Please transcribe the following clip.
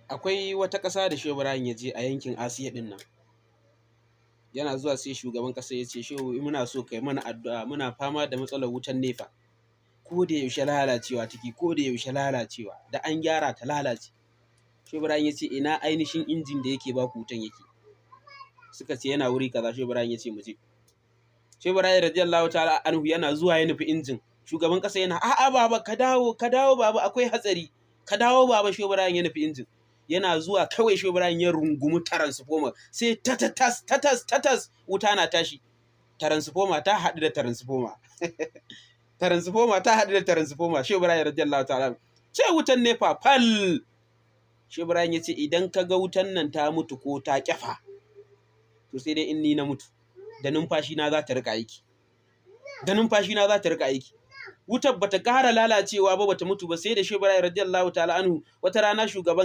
Akwai wata ƙasa da Shehu Ibrahim ya je a yankin Asiya ɗin nan. Yana zuwa sai shugaban ƙasa ya ce, "Shehu, muna so kai mana addu'a, muna fama da matsalar wutan NEPA. Ko da yaushe lalacewa take, ko da yaushe lalacewa, da an gyara ta lalace." Shehu Ibrahim ya ce, "Ina ainihin injin da yake baku wutan yake?" Suka ce yana wuri kaza. Shehu Ibrahim ya ce, "Mu je." Shehu Ibrahim radiyallahu ta'ala anhu yana zuwa ya nufi injin. Shugaban ƙasa yana, "A'a baba, ka dawo, ka dawo baba, akwai hatsari. Ka dawo baba." Shehu Ibrahim ya nufi injin. Yana zuwa kawai Shehu Ibrahim ya rungumi transformer, sai tatatas tatas tatas wuta na tashi. Transformer ta haɗu da transformer. Transformer ta haɗu da transformer. Shehu Ibrahim radiyallahu ta'ala. Sai wutan NEPA fal. Shehu Ibrahim ya ce, "Idan ka ga wutan nan ta mutu ko ta kyafa, to sai dai in ni na mutu, da numfashi na za ta rika aiki. Da numfashi na za ta rika aiki." Wutar bata ƙara lalacewa ba, bata mutu ba, sai da Shehu Ibrahim radiyallahu ta'ala anhu wata rana shugaban